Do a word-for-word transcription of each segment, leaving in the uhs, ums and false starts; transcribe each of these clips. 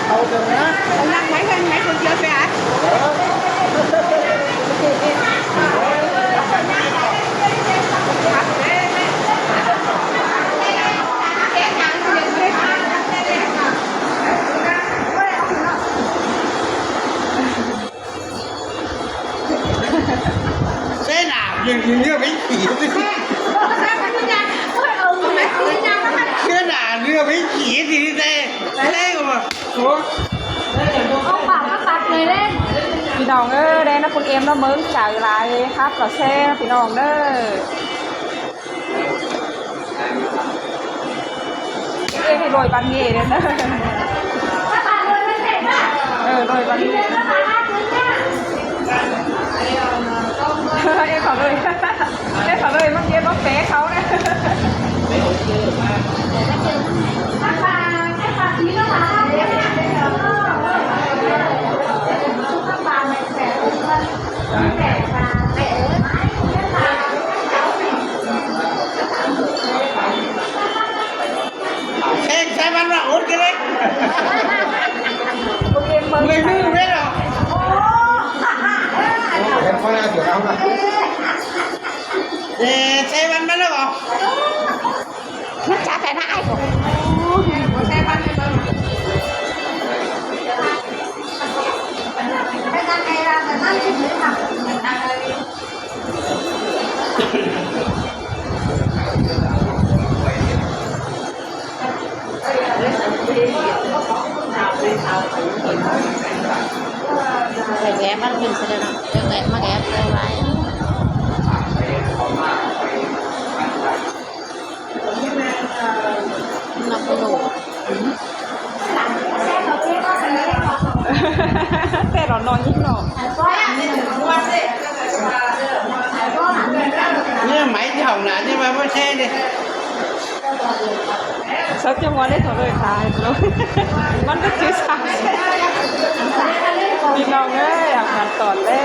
Ông đang máy lên máy còn chưa về hả? Thế nào, như, như, như bánh khỉ. Thế nào, như bánh khỉ thì đi đây. Thế mà. Ủa? Không bảo các bạn người lên. Pí nỏng ới, đen ꞌnớ, phôn êm ꞌnớ ꞌmướng chaư lai, khắp cả xe, pí nỏng ới. Ê, cái đôi bạn nghề đấy. Các bạn đôi bên cạnh bạn. Ờ, đôi bạn nghề. Em khỏi đôi. Em khỏi đôi, mắc kia bóc té sáu đấy. Các bạn, các bạn, các bạn, các bạn. Ê, xe bắn vào ổn cái đấy. Người ngư biết rồi. Ê, xe bắn bắn được không? Nó chả phải là ai của. Ghé bắt mình sẽ được. Ghé mà ghé. Nó không đủ. Xe nó nói như nó. Như máy thì hỏng là nhưng mà bác xe đi. Sao chứ mua đấy thôi rồi, tài rồi. Mắn cái chữ sao. Đi lòng ấy, à, hoàn toàn đấy.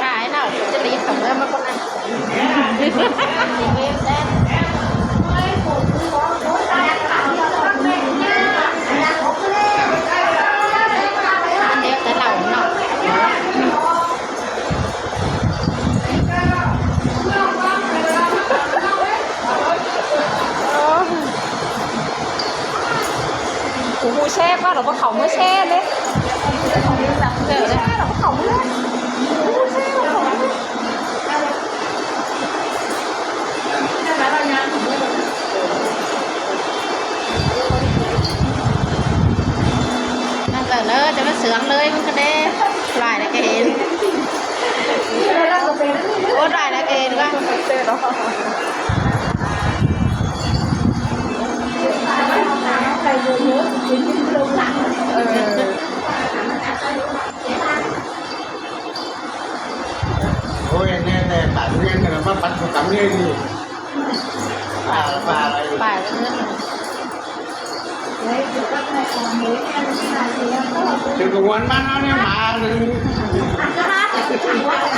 Cái nào cũng chỉ đi tổng ra mà con ăn. Cũng mua xe qua rồi có khẩu mua xe đấy. Mua xe rồi có khẩu mua. Mua xe rồi có khẩu mua. Nó giờ nó cho nó sướng lưới, nó cái đê. Loại là cái hến. Ủa, loại là cái hến quá. Ôi, nè, nè, bạn Nguyên này nó bắt bắt một tấm lên đi. Phải, phải. Phải. Đừng có muốn bắt nó nha, mà đừng.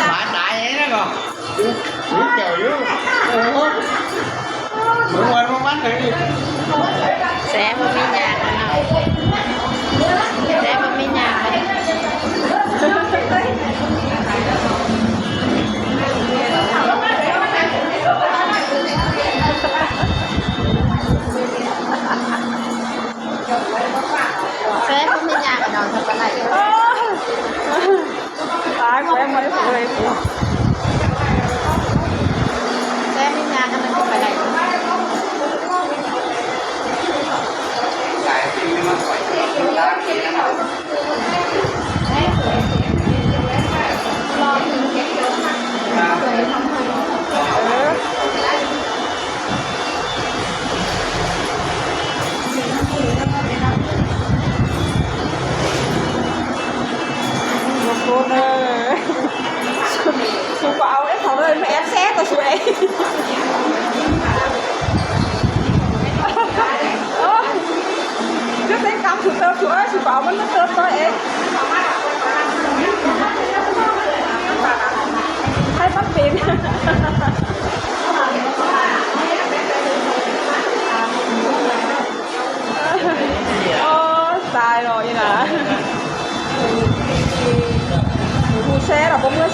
Mà tại vậy đó rồi. Đúng kiểu chứ. Ủa. Đúng rồi, không bắt được đi. Xe mà mi nhà. Xe mà mi nhà. Xe không đi nhà cái đó thật là này. Ai của em mới của em. Xe đi nhà cho mình không phải này. Một cô nữa.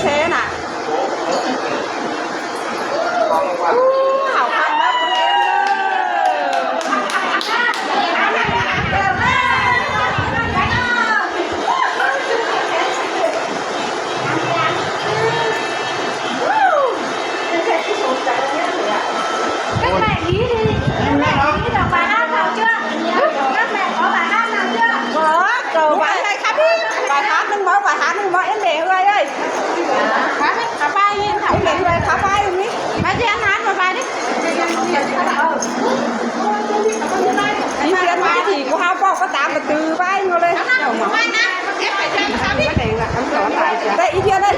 Thế nả. Ú, hảo khăn lắm, con em ơi. Các bạn ý thì, các bạn ý là bài hát nào chưa? Các bạn có bài hát nào chưa? Có, có bài hát này khắp đi. Bài hát nó mới, bài hát nó mới em để hơi ơi. Khắp đi, khắp bài đi, khắp bài đi. Bài gì ăn hát một bài đi. Đi phiên mà cái gì của Hào Phong có tám và từ bài ngồi lên. Bài nào? Em phải xem khắp đi. Đây, ý kiến đây.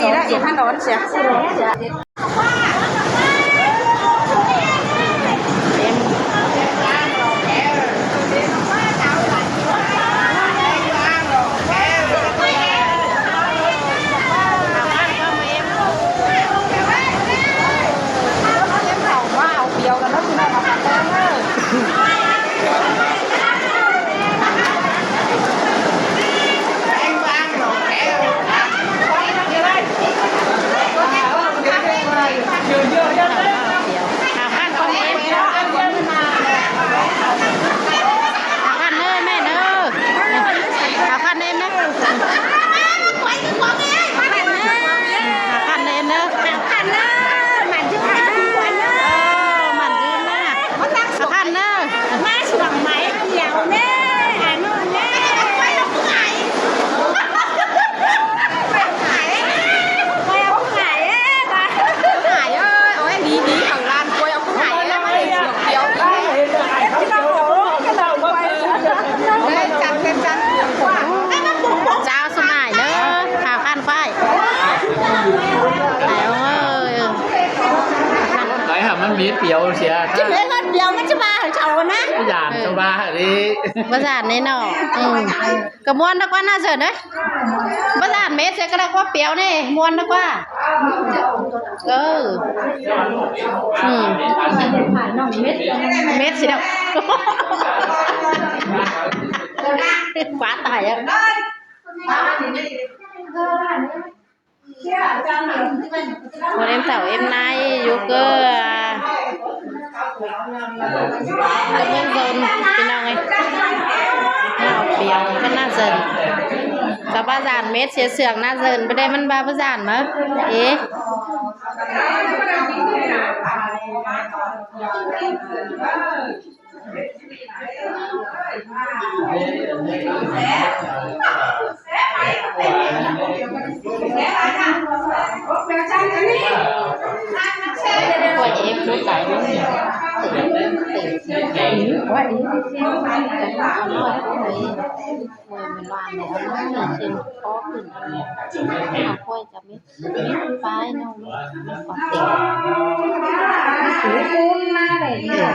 Gì đó, em hát đón xem. Hảo khăn con em. Hảo khăn ơi mẹ ơi. Hảo khăn em đấy. Hảo khăn em đấy. Hảo khăn đấy. Ờ, mặn dữ mà. Hảo khăn đấy. Má xuống máy nhiều nè, Hà Nội nè. Quay không ngại ấy, bà. Không ngại ơi, ôi, đi, đi thẳng làn quay không ngại ấy, mà để sướng kiểu. Đấy, chặt, chặt, chặt. Chào số mải nữa, Hảo Khăn quay. Đấy, ông ơi. Đấy hả, mắn mít phiếu xìa. Chứ mết mắn phiếu, mắn chứ bà hả, cháu nè. Cái giản cho bà hả đi. Bá dản ꞌnị ꞌnọ. Ừ. ꞌCọ ꞌmuôn đắc ꞌquá ꞌná dơn ꞌnớ. Bá dản mết ꞌsớ ꞌcọ đắc ꞌquá piếu ꞌnị, ꞌmuôn đắc ꞌquá. Ừ. Ừ. Mết ꞌsớ đắc. Quá tải ạ. Một em thảo em nai dú cơ, à, ꞌcọ ꞌmướng dơn, ꞌpi ꞌnọng ơi. Nó piếu ꞌcọ ꞌná dơn. Chảu bá dản mết ꞌsớ sương ꞌná dơn, báu đảy ꞌmắn bá bá dản ꞌmá. Ế. Phái nó, nó có thể. Nó chỉ phun mà để nhiều,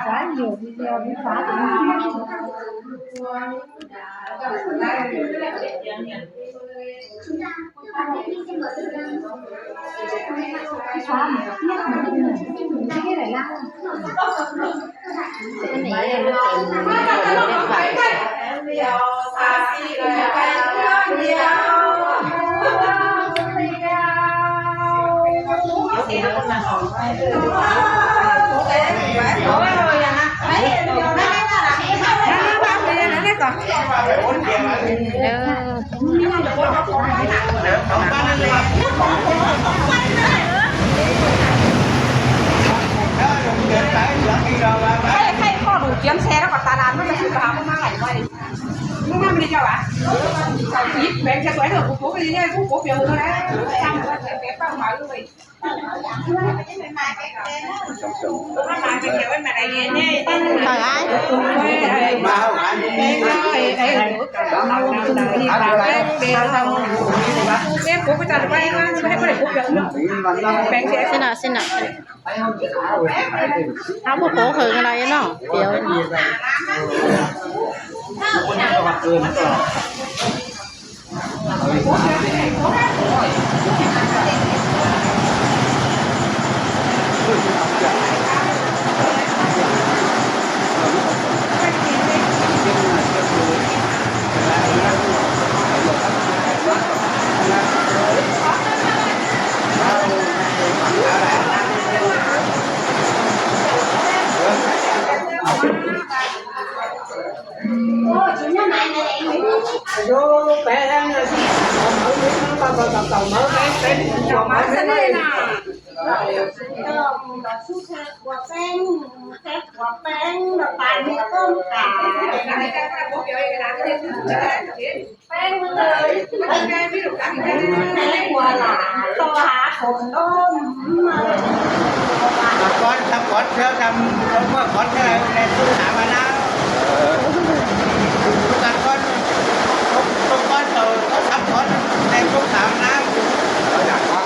quá nhiều video nó phá thì nó phá một tiếng mà cái này là cái này là cái này là cái này. Khay, khay ꞌcọ đủ chuyến xe nó còn tà đàn nó mới chịu vào, nó mang ảnh quay. Nó mang đi cho bà. Ít bé kia tuổi rồi, cũng cố cái gì nha, cũng cố biểu rồi đấy. Sang rồi, bé tao mà ơi. Hỏi ai? Xin lỗi, xin lỗi. Háo ꞌmá pô khửn ꞌnọi ꞌnớ, piếu. Vô pén, máu mít nó, máu mít, máu mít, máu mít. Ủa pén, ủa pén, là pán mì tôm cá. Pén ơi, pén ơi, pén ơi, ủa là, to hả, khổ tôm. Thăm con, thăm con, thưa thăm, thăm con, thưa, này, tôi thả vào não. Thăm con, thăm con, thăm con, này, tôi thả vào não. Thăm con.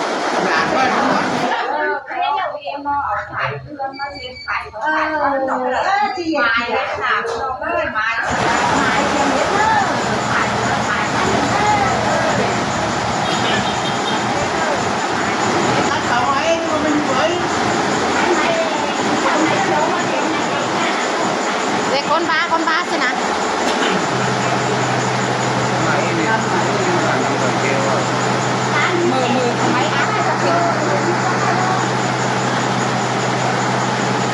Dạy con ba, con ba xin à? Mười, mười, mấy tháng rồi.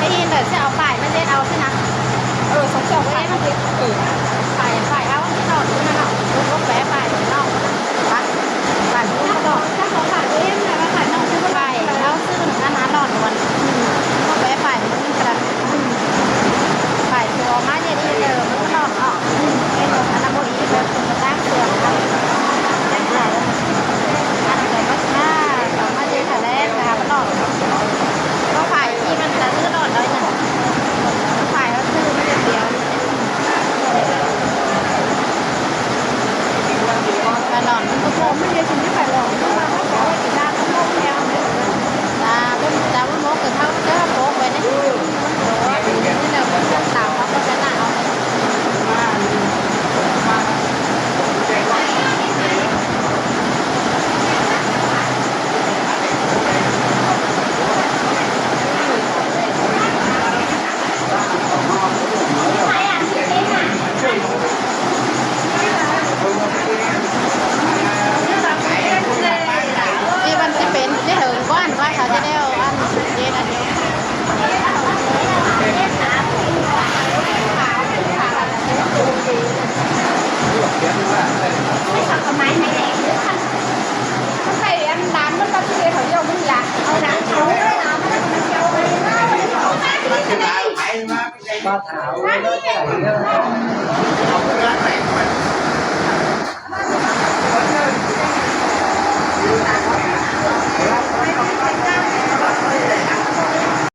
Cái in đợt sẽ ở phải, nó sẽ ở thế nào? Ờ, sống sổ của em. Ừ. Phải, phải áo, nó đỏ, nó đỏ. Nó có vé phải, nó đỏ. Hả? Phải, nó đỏ. Chắc có phải của em là phải nó không có phải. Phải áo sư, nó ăn ăn đỏ luôn. Có vé phải, nó đỏ. Phải, của má nhà đi, ờ, nó đỏ, đỏ. Cái một nó mua ý, nó cũng đang sửa. Đang sửa. Ăn cái mất ha, có má nhà thả đen, là nó đỏ. Có phải chỉ mình là cứ đỏ đỏ nhỉ? Có phải nó cứ như kiểu. Và lỏn nó cũng không, nó như chúng nó phải lỏn, nhưng mà nó có cái da cũng không theo. Là cũng, là cũng mốt cái thau chứ không có quên đấy. Ủa, thế là cũng không tạo nó có cái nào. Thì vẫn chỉ pên cái hương quán quán sao chứ đeo ăn, ăn ghế là nhiều. Không phải ăn đám nó có cái hương dầu mình là. Ăn đám cháu nó là nó không dầu.